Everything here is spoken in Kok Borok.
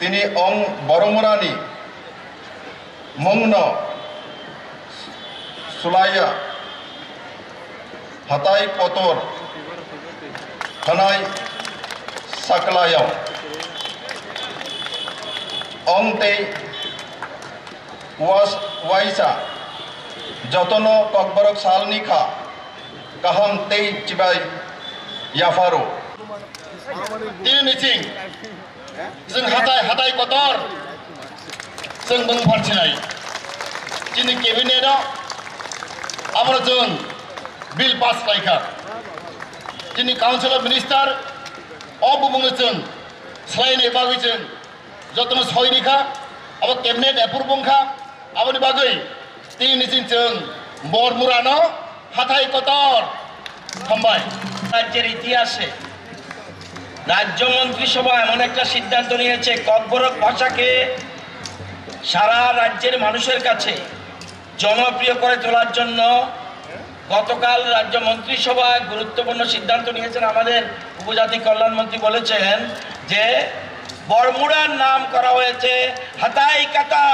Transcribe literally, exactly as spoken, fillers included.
Tini ong boromurani mungno sulaiya hatai kotor khanai saklayo ong tei was waisa jotono kokborok salni kha kaham tei chibai yapharo. Tini niching Chwng hatai hatai kotor chwng bwng pharchinai. Chini cabinet o abono chwng bill pass khlaikha. Chini council of minister o bubungno chwng swlainai bagwi chwng jotono soi rikha. Abo cabinet approve wngkha. Aboni bagwi tini chwng bormurano hatai kotor hambai. রাজ্যের ইতিহাসে রাজ্য মন্ত্রিসভা এমন একটা সিদ্ধান্ত নিয়েছে, ককবরক ভাষাকে সারা রাজ্যের মানুষের কাছে জনপ্রিয় করে তোলার জন্য গতকাল রাজ্য মন্ত্রিসভা এক গুরুত্বপূর্ণ সিদ্ধান্ত নিয়েছেন। আমাদের উপজাতি কল্যাণ মন্ত্রী বলেছেন যে বরমুড়ার নাম করা হয়েছে হাতাই কাতা।